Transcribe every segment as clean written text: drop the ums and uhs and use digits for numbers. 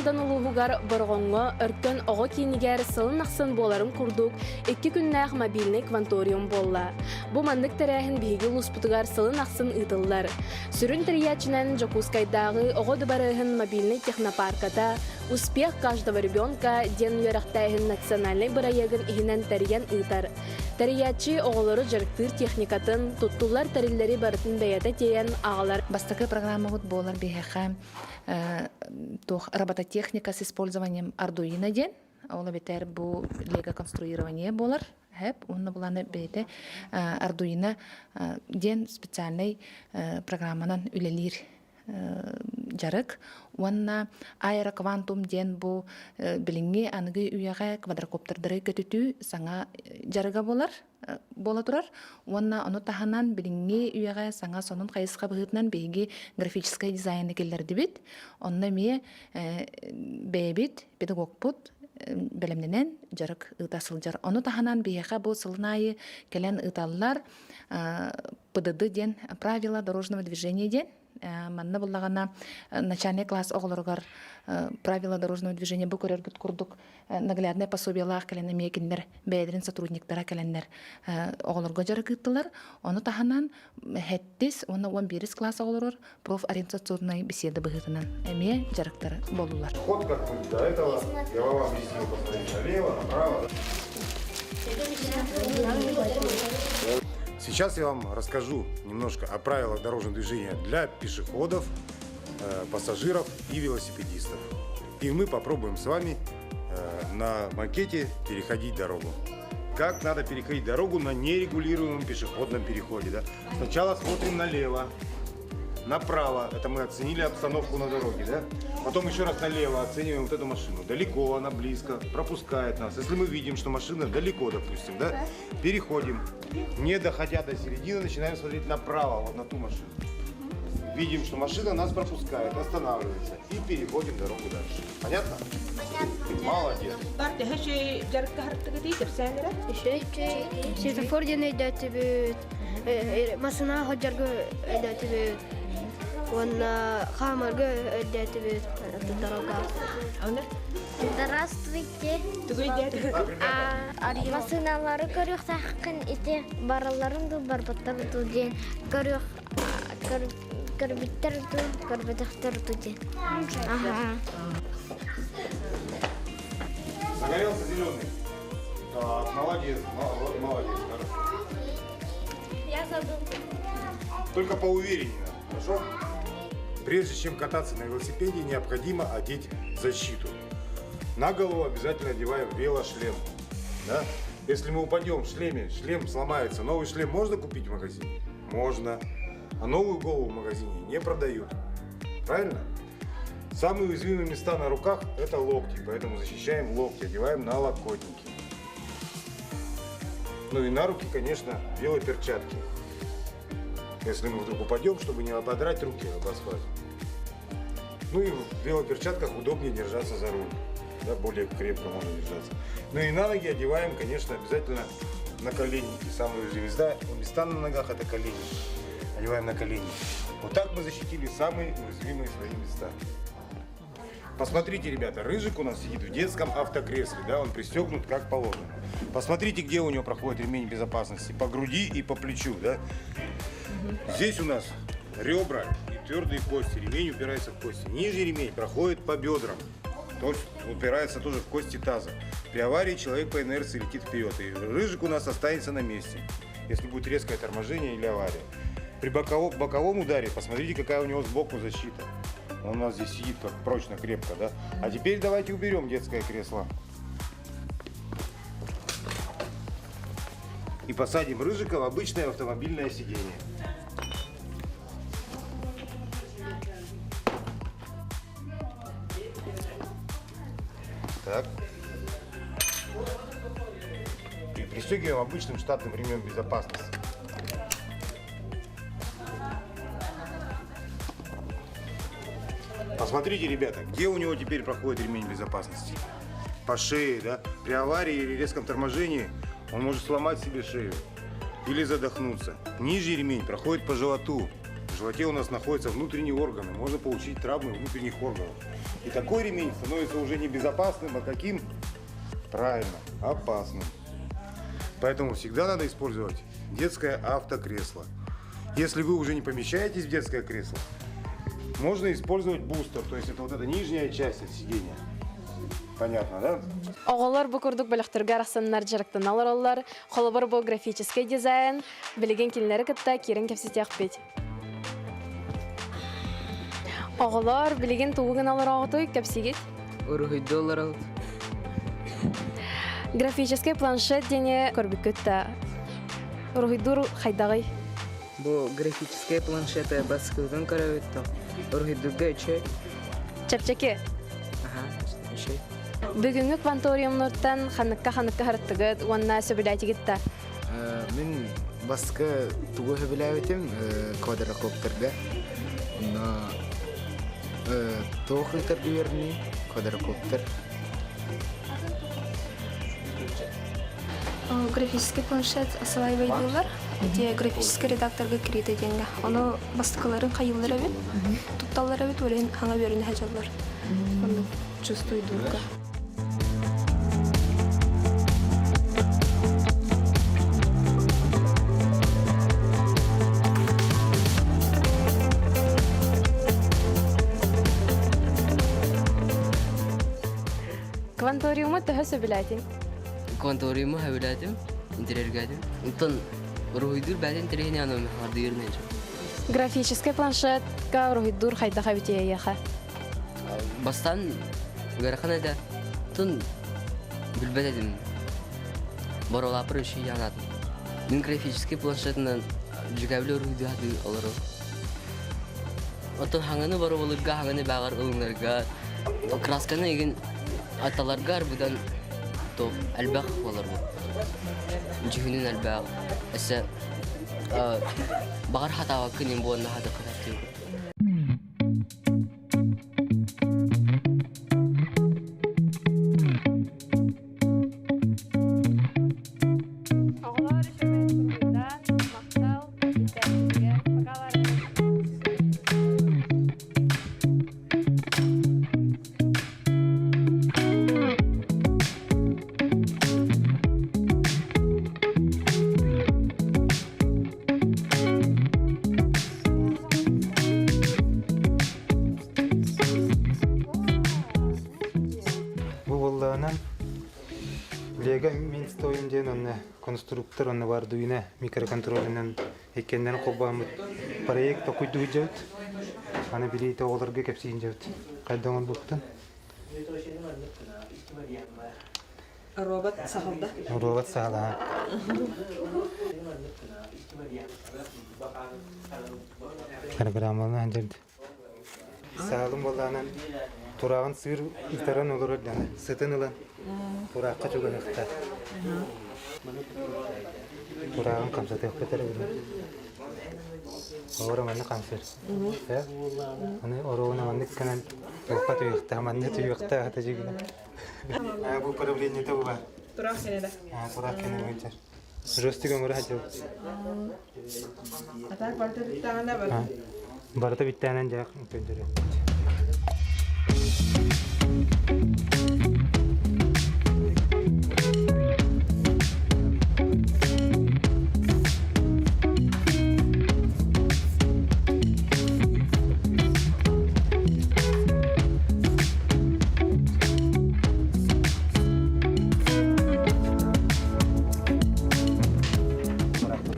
Алдан улууһугар Бороҕоҥҥо Өркөн оҕо киинигэр сылын ахсын буоларын курдук икки күннээх мобильнай кванториум буолла. Бу маннык тэрээһин биһиги улууспутугар сылын ахсын ыытыллар. Сүрүн тэрийээччинэн Дьокуускайдааҕы оҕо дыбарыаһын мобильнай технопарката «Успех каждого ребенка» диэн үөрэхтээһин национальнай бырайыагын иһинэн тэрийэн ыытар. Тэрийээччи оҕолору дьарыктыыр техникатын, туттуллар тэриллэри барытын бэйэтэ тиэйэн аҕалар. Бастакы программабыт буолар биһиэхэ туох робототехника с использованием Arduino диэн. Ол эбэтэр бу лего конструирование буолар. Хэп уонна буланы бэйэтэ Arduino диэн специальный программанан үлэлиир дьарык уонна аэроквантум диэн бу билиҥҥи аныгы үйэҕэ квадрокоптердары көтүтүү саҥа дьарыга буолар буола турар уонна ону таһынан билиҥҥи үйэҕэ саҥа сонун хайысха быһыытынан биһиги графическай дизайны киллэрдибит онно эмиэ бэйэбит педагогпут бэлэмнэнэн дьарык ыыта сылдьар ону таһынан биһиэхэ бу сылын аайы кэлэн ыыталлар ПДД диэн правила дорожного движения диэн манна буллаҕына начальный класс оҕолоругар правила дорожного движения бу көрөргүт курдук наглядное пособиелаах кэлэн эмиэ кинилэр бэйэлэрин сотрудниктара кэлэннэр оҕолорго дьарык ыыттылар. Ону таһынан хэттис уонна 11 класс оҕолорор профориентационнай беседа быһыытынан эмиэ дьарыктар буоллулар. Ход как будет до этого, я вам объяснил, посмотрите налево, направо. Сейчас я вам расскажу немножко о правилах дорожного движения для пешеходов, э, пассажиров и велосипедистов. И мы попробуем с вами э, на макете переходить дорогу. Как надо переходить дорогу на нерегулируемом пешеходном переходе. Да? Сначала смотрим налево, направо. Это мы оценили обстановку на дороге, да? Потом еще раз налево оцениваем вот эту машину. Далеко она, близко, пропускает нас. Если мы видим, что машина далеко, допустим, да, переходим. Не доходя до середины, начинаем смотреть направо, вот на ту машину. Видим, что машина нас пропускает, останавливается. И переходим дорогу дальше. Понятно? Понятно. Молодец. Светофор диэн өйдөөтүбүт, масына ходжарга өйдөөтүбүт, уонна хаамарга өйдөөтүбүт дорога. Здравствуйте. Масыналары көрүөхтааххын ити баралларын дуу барбаттар дуу диэн көрүөх көрбүттэр дуу көрбөтөхтөр дуу диэн. Ага. Загорелся зеленый. Так, молодец, молодец, хорошо. Я забыл. Только поувереннее надо, хорошо? Прежде чем кататься на велосипеде, необходимо одеть защиту. На голову обязательно одеваем велошлем. Да? Если мы упадем в шлеме, шлем сломается. Новый шлем можно купить в магазине? Можно. А новую голову в магазине не продают. Правильно? Самые уязвимые места на руках – это локти, поэтому защищаем локти, одеваем на локотники. Ну и на руки, конечно, велоперчатки. Если мы вдруг упадем, чтобы не ободрать руки об асфальт. Ну и в велоперчатках удобнее держаться за руль. Да, более крепко можно держаться. Ну и на ноги одеваем, конечно, обязательно наколенники. Самые уязвимые места, места на ногах – это колени. Одеваем на колени. Вот так мы защитили самые уязвимые свои места. Посмотрите, ребята, Рыжик у нас сидит в детском автокресле, да, он пристегнут как положено. Посмотрите, где у него проходит ремень безопасности, по груди и по плечу, да. Здесь у нас ребра и твердые кости, ремень упирается в кости. Нижний ремень проходит по бедрам, то есть упирается тоже в кости таза. При аварии человек по инерции летит вперед, и Рыжик у нас останется на месте, если будет резкое торможение или авария. При боковом ударе, посмотрите, какая у него сбоку защита. Он у нас здесь сидит как прочно, крепко, да? А теперь давайте уберем детское кресло. И посадим Рыжика в обычное автомобильное сиденье. Так. И пристегиваем обычным штатным ремнем безопасности. Посмотрите, ребята, где у него теперь проходит ремень безопасности? По шее, да? При аварии или резком торможении он может сломать себе шею или задохнуться. Нижний ремень проходит по животу. В животе у нас находятся внутренние органы, можно получить травмы внутренних органов. И такой ремень становится уже не безопасным, а каким? Правильно, опасным. Поэтому всегда надо использовать детское автокресло. Если вы уже не помещаетесь в детское кресло, можно использовать бустер, то есть это вот эта нижняя часть от сидения. Понятно, да? Оҕолор бу курдук бөлөхтөргө арахсаннар дьарыктана олороллор. Холобур бу графическай дизайн билигин кинилэри кытта киирэн кэпсэтиэхпит. Оҕолор билигин тугу гына олороҕутуй кэпсигит? Уруһуйду олоробут. Графическай планшет диэни көрбүккүт да уруһуйдуур хайдаҕый? Бу графическай планшеты баскытын көрөбүт то уруһуйдурга үчүгэй. Чэпчэки. Аха, үчүгэй. Бүгүҥҥү кванториумнартан ханныкка-ханныкка харыттыгыт уонна сөбүлээтигит да? Мин баска тугу сөбүлээбитим квадрокоптерга. Но туох ыытар үөрнүү квадрокоптер. Графический планшет осваивайдыылар. Ити графический редакторга кириитэ диэҥҥэ. Ону бастакыларын хайыыллар эбит, тутталлар эбит, ол хаҥа үөрэнэ сылдьаллар. Оннук чувствуйдуурга. Кванториуму төһө сөбүлээтиҥ? Кванториуму сөбүлээтим, интириэргээтим. Оттон уруһуйдуур бэйэтин интэриэһинэй аны хардыырын эдьэ. Графическай планшетка уруһуйдуур хайдах эбитий эйиэхэ? Бастаан ыарахан этэ. Тун билбэт этим. Боролаапыр үчүй анаатым. Мин графический планшетынан дьүкэбили уруһуйдуу сатыы олорор. Оттон хаҥаны боробулурга, хаҥаны бааҕар ылынарга, красканы игин аталарга арбыдан то элбэх буолар бу. Дьүһүнүн элбэх. Өссө баҕар хатаабаккын им буонна хатыкка тартыыбыт. Оҕолор үчүгэй суруйдан, махтал, иттээччилэргэ пока Бу буоллаҕынан Лего мин стоим диэн онно конструктор онно бардуина микроконтролинан иккиэннэрин холбооммут проект токуйдуу дьэбит. Аны билиитэ оҕолорго кэпсиин дьэбит. Хайдах оҥорбуппутун. Робот саһылда. Робот саһылаһа. Программалаан дьэбит. Саалым буоллаанан турааҕын сыыр ытаран олорор дьаны сытын ылан тураахха чугаһыахтаах. Турааҕын хамсатыахпыт эрэ буолуо. Оҕоро манна хамсыыр. Аны оруобуна маннык гынан туохха түһүөхтээх, манна түһүөхтээх этэ дьигинэ. Бу управлениета була. Тураах кэнэ Тураах кэнэ сылдьар. Ростик өҥөрө сылдьар. А так барыта бүттэҕинэ барыта. Барыта бүттээнэн дьэ көрдөрүө.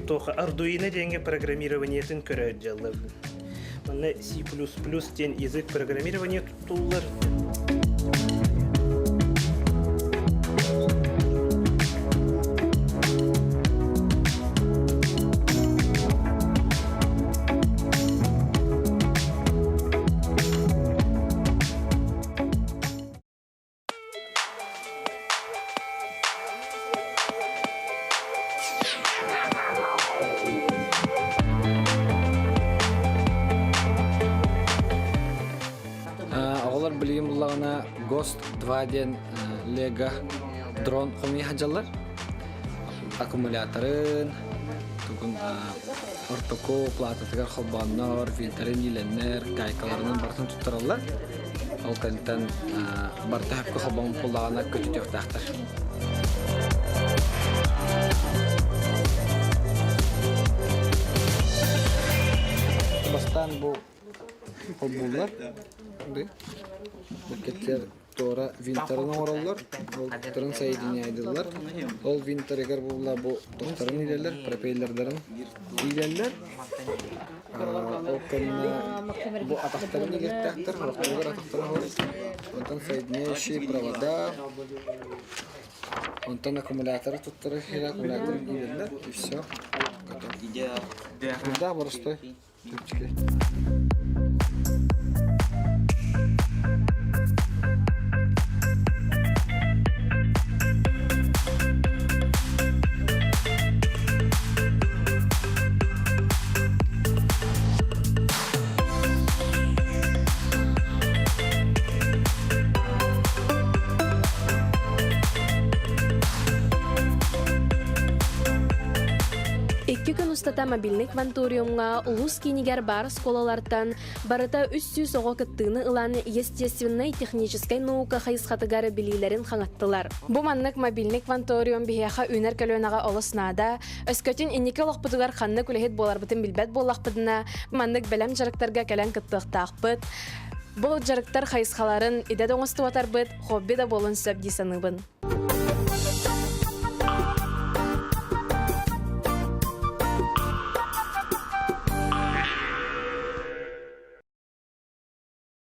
Туох Arduino диэҥҥэ программированиетын көрөр дьаллар. Манна C++ диэн язык программирования туттуллар. Оҕолор билигин буллаҕына ГОСТ 2 диэн Лего дрон хомуйа сылдьаллар. Аккумуляторын, тугун ортоку плататыгар холбооннор, фильтрин иилэннэр, гайкаларынан барытын туттараллар. Ол кэнниттэн барыта хөпкө холбоон буоллаҕына көтүтүөхтээхтэр. Бастаан бу холбууллар. Букеттер туора винтарын оҥороллор, болтарын соединяйдыллар. Ол винтарыгар буолла бу тохтарын иилэллэр, пропеллердарын иилэллэр. Ол кэннэ бу атахтарын иилиэхтээхтэр, хорохторугар атахтара хоруй. Онтон соединяющие провода, онтон аккумуляторы туттарар иһэр аккумуляторын иилэллэр, и все. Готово. Да, простой. Икки күн устата мобильный кванториумҥа улуус киинигэр баар оскуолалартан барыта 300 оҕо кыттыыны ылан естественнай техническэй наука хайысхатыгар билиилэрин хаҥаттылар. Бу маннык мобильный кванториум биһиэхэ үүнэр көлүөнэҕэ олус наада. Өскөтүн инники олохпутугар ханнык үлэһит буоларбытын билбэт буоллахпытына, маннык бэлэм дьарыктарга кэлэн кыттыахтаахпыт. Бу дьарыктар хайысхаларын идэ да оҥостубатарбыт, хобби да буолуон сөп дии саныыбын.